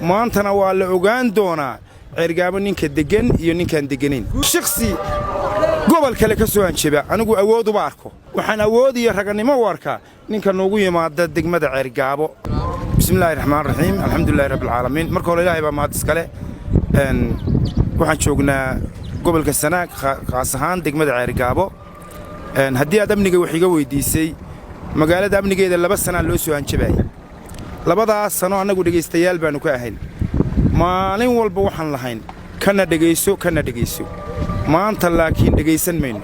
Maantana waa la ogaan doonaa Ceergaabo ninka deggan iyo ninkaan degganayn. Shaqsi gobol kale ka soo hanjaba anigu awood uma arko. Waxaan awood iyo ragannimo u arkaa ninka noogu yimaada degmada Ceergaabo. Bismillahi raxmaan raxiim, alxamdulilahi rabbilcaalamiin. Marka hore Ilaahay baa mahad iskale. Waxaan joognaa gobolka Sanaag, khaas ahaan degmada Ceergaabo. Haddii aad amniga wax iga weyddiisay, magaalada amnigeeda 2 sanaa loo soo hanjabaayay. 2daas sano annagu dhegaystayaal baannu ka ahayn. Maalin walba waxaan lahayn kana dhegayso, kana dhegayso. Maanta laakiin dhegaysan mayno.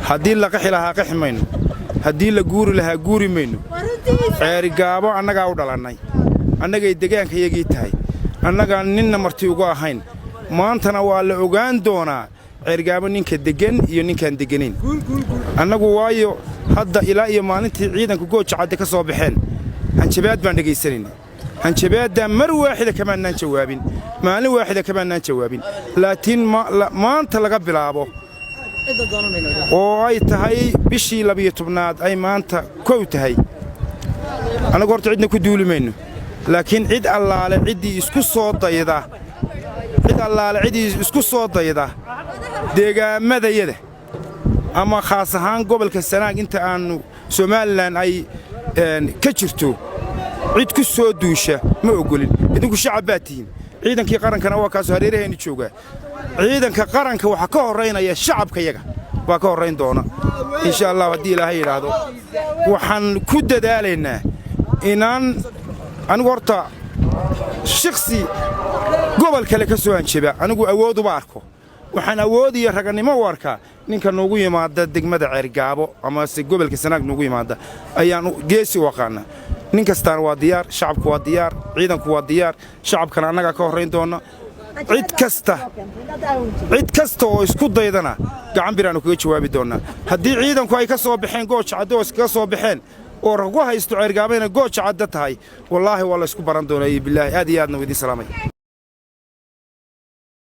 Haddii la qaxi lahaa, qaxi mayno. Haddii la guuri lahaa, guuri mayno. Ceerigaabo annagaa u dhalannay, annagay degaankayagii tahay, annagaan ninna marti uga ahayn. Maantana waa la ogaan doonaa Ceergaabo ninka deggan iyo ninkaan degganayn. Annagu waayo hadda ilaa iyo maalintii ciidanka Gooja Cadde ka soo baxeen hanjabaad baan dhegaysanayna. Hanjabaaddaa mar waaxida kamaannaan jawaabin, maalin waaxida kamaannaan jawaabin. Laakiin maanta laga bilaabo oo ay tahay bishii 12aad, ay maanta 1 tahay, annagu horta cidna ku duuli mayno. Laakiin cid allaale ciddii isku soo dayda, cid allaale ciddii isku soo dayda deegaammadayada ama khaas ahaan gobolka Sanaag, inta aannu Somalilan ay ka jirto, cid ku soo duusha ma oggolin. Idinku shacab baad tihiin, ciidankii qarankana waa kaasoo hareeraheennu joogaa. Ciidanka qaranka waxaa ka horraynaya shacabkayaga baa ka horrayn doona, insha Allah, haddii Ilaahay yidhaahdo. Waxaan ku dadaalaynaa inaan anigu horta shaqsi gobol kale ka soo hanjaba anigu awood uma arko. Waxaan awood iyo ragannimo u arkaa ninka noogu yimaada degmada Ceergaabo amase gobolka Sanaag noogu yimaada ayaan geesi u aqaanaa. Nin kastaana waa diyaar, shacabku waa diyaar, ciidanku waa diyaar. Shacabkana annagaa ka horrayn doonna. Cid kasta, cid kasta oo isku daydana gacan biraannu kaga jawaabi doonnaa. Haddii ciidanku ay ka soo baxeen Gooja Cadde oo iskaga soo baxeen oo ragu haysto Ceergaabayna Gooja Cadde tahay, wallaahi waa la isku baran doonaa iyo bilaahi. Aad iyo aadna u idiin salaamay.